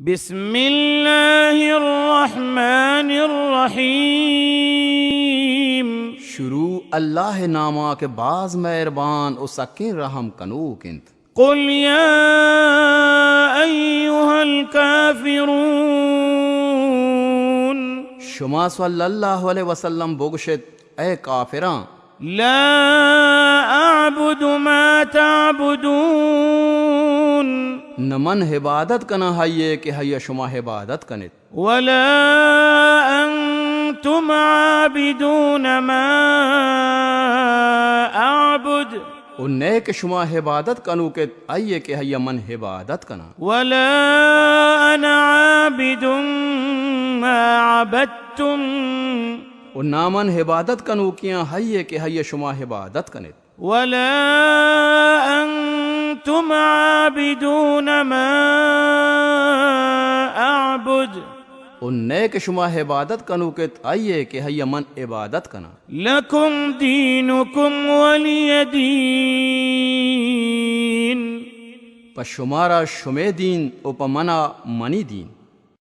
بسم اللہ الرحمن الرحیم۔ شروع اللہ ءِ نام ءَ کہ باز مہربان و سکیں رحم کنوک انت۔ قل یا ایھا الکافرون۔ شما صلی اللہ علیہ وسلم بگشت، اے کافراں! لا اعبد ما تعبدون۔ نہ من عبادت کناں ہئی ءِ کہ ہئی ءَ شما عبادت کنت۔ ولا انتم عابدون ما اعبد۔ و نئے کہ شما عبادت کنوک ات ہئی ءِ کہ ہئی ءَ من عبادت کناں۔ ولا انا عابد ما عبدتم۔ و نہ من عبادت کنوکیاں ہئی ءِ کہ ہئی ءَ شما عبادت کنت۔ ولا انتم عابدون ما اعبد۔ و نئے کہ شما عبادت کنوک ات ہئی ءِ کہ ہئی ءَ من عبادت کناں۔ لکم دینکم ولی دین۔ پہ شمارا شمے دین و پہ منا منی دین۔